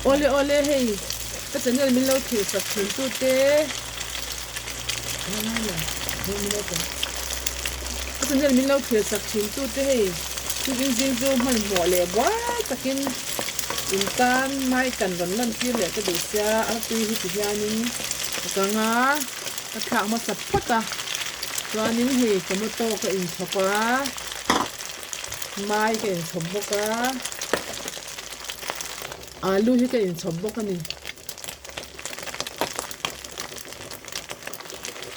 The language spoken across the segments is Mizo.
Awle awle hei ka channel min lo thlir sak thin tu te ka channel min lo thlir sak thin tu te hei tukin zing chu hmanhmawh leh buai takin in tan mai kan rawn lan tir leh ka duh sia artui hi ti hianin ka kang a ka thlak hmasa phawt a chuanin hei tomato ka inchhawp a mai ka inchhawp bawk a. Alu hi ka inchhawp bawk a ni.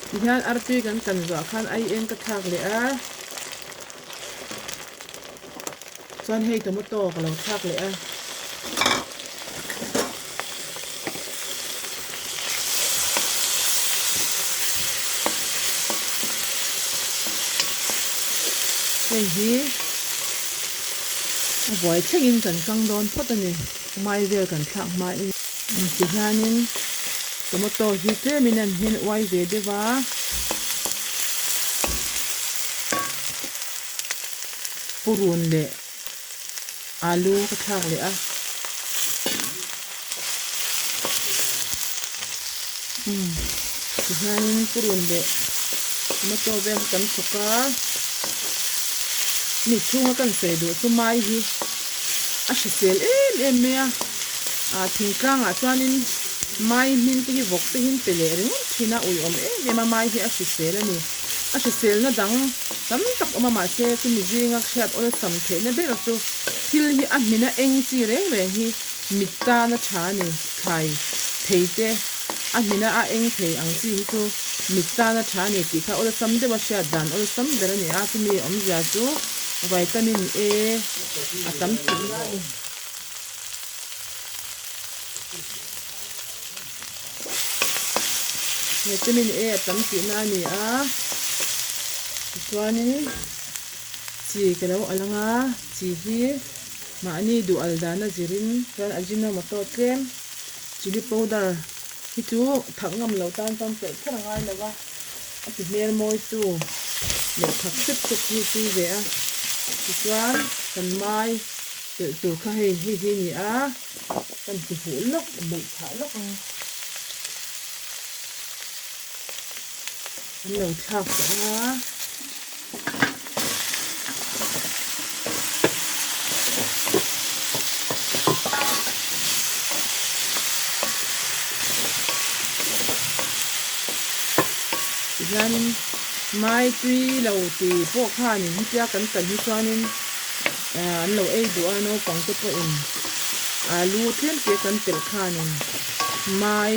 Tihian artui kan kan zuah khan ai eng ka thlak leh a. Chuan hei tomato ka lo thlak leh a. Hei hi a buai thlengin kan kang dawn phawt a ni mai vel kan thlak hmain tihianin tomato hi tlemin an hmin uai ve deuh a purun leh alu ka thlak leh a umm tihianin purun leh tomato vel kha kan chhawk a mi chhunga kan sawi duh chu mai hi a hrisel em em mai a ah thingtlangah chuanin mai hmin te hi vawk te hi an pe leh ringawt thin a uiawm em em a mai hi a hrisel a ni a hriselna dang tam tak awm a mahse chumi zinga hriat awlsam theihna ber chu thil hi a hmina eng chi reng reng hi mit tana tha a ni thlai thei te a hmina a eng thei ang chi hi chu mit tana tha a ni tih kha awlsam deuha hriat dan awlsam ber a ni a chumi awmzia chu vitamin A a tam tihna a ni. Vitamin A a tam tihna a ni a tichuanin chi ka lo al ang a chi hi mahni duh al dana zirin chuan ajinomoto tlem chilli powder hi chu thak ngam lo tan chuan pelh kher a ngai lo va a ti hmel mawi tu leh thak sep sep hi a tui ve a tichuan kan mai pelh tur kha hei hei hi a ni a. Kan ti huh lawk melh phah lawk ang. An lo thlak tawh ang a. Tihianin mai tui lo ti pawh khanin hetia kan kal hi chuanin an lo ei duh a naupang te pawhin alu tlem te kan telh khanin mai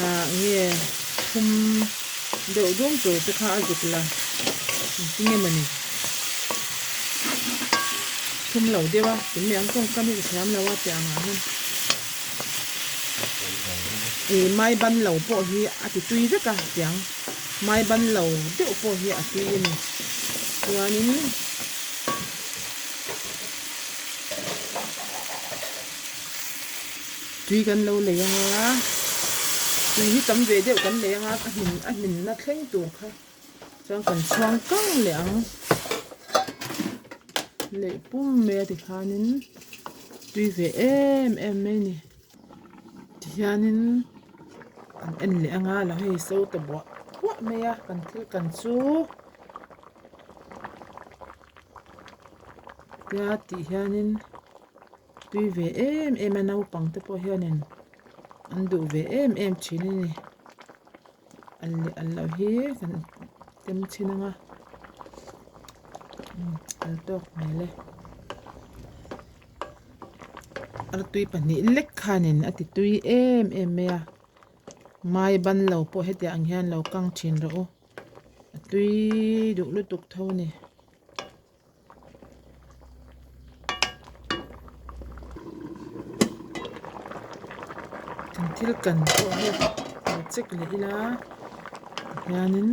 ah nge thum deuh dum tur te kha a zuk la engtin nge mawni thum lo deuh a tunlai ang tawngkam hi ka thiam lo a tih ang ah hian ih mai ban lo pawh hi a ti tui vek a tiang. Mai ban lo deuh pawh hi a tui a ni. Chuanin tui kan lo lei ang a, tui hi tam ve deuh kan lei ang a, a hmin a hminna thleng tur kha chuan kan chhuang kang leh ang. Leh pum mai a tikhanin tui ve em em mai a ni. Tihianin an en leh anga lo hei so ta buah buah mai a kan thil kan chu tia tih hianin tui ve em em a naupang te pawh hianin an duh ve em em thin a ni an leh an loh hi kan tem chhin anga an tawk hmel e. Artui pahnih lek khanin a ti tui em em mai a mai ban lo pawh hetiang ang hian lo kang thin rawh u a tui duh lutuk tho a ni. Kan thil kan pawh hi lo check leh ila tihianin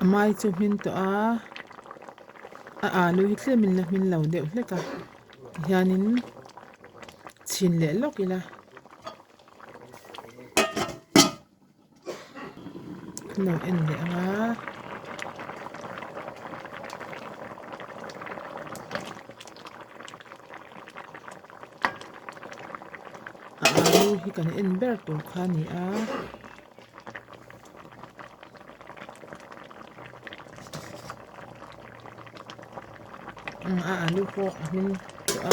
a mai chu hmin tawh a. A alu hi tlemin la hmin lo deuh hlek a tihianin chhin leh lawk ila kan lo en leh ang a. A alu hi kan en ber tur kha a ni a. A alu pawh a hmin tawh a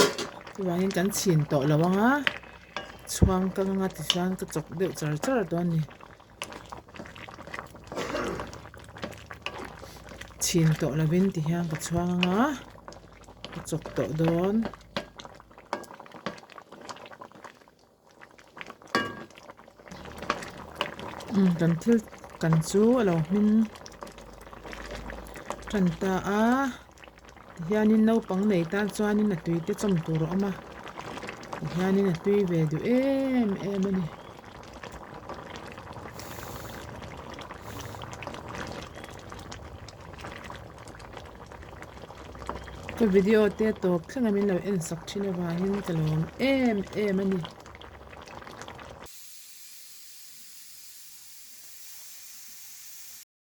chuvangin kan chhin tawh lo ang a chhuang ka anga tichuan ka chawk deuh char char dawn a ni. Chhin tawh lovin tihian ka chhuang ang a ka chawk tawh dawn. Umm kan thil kan chu a lo hming tan ta a tihianin naupang nei tan chuanin a tui te chawm tur a awm a tihianin a tui ve duh em em a ni. Ka video te tawp thleng a min lo en sak thin avangin ka lawm em em a ni.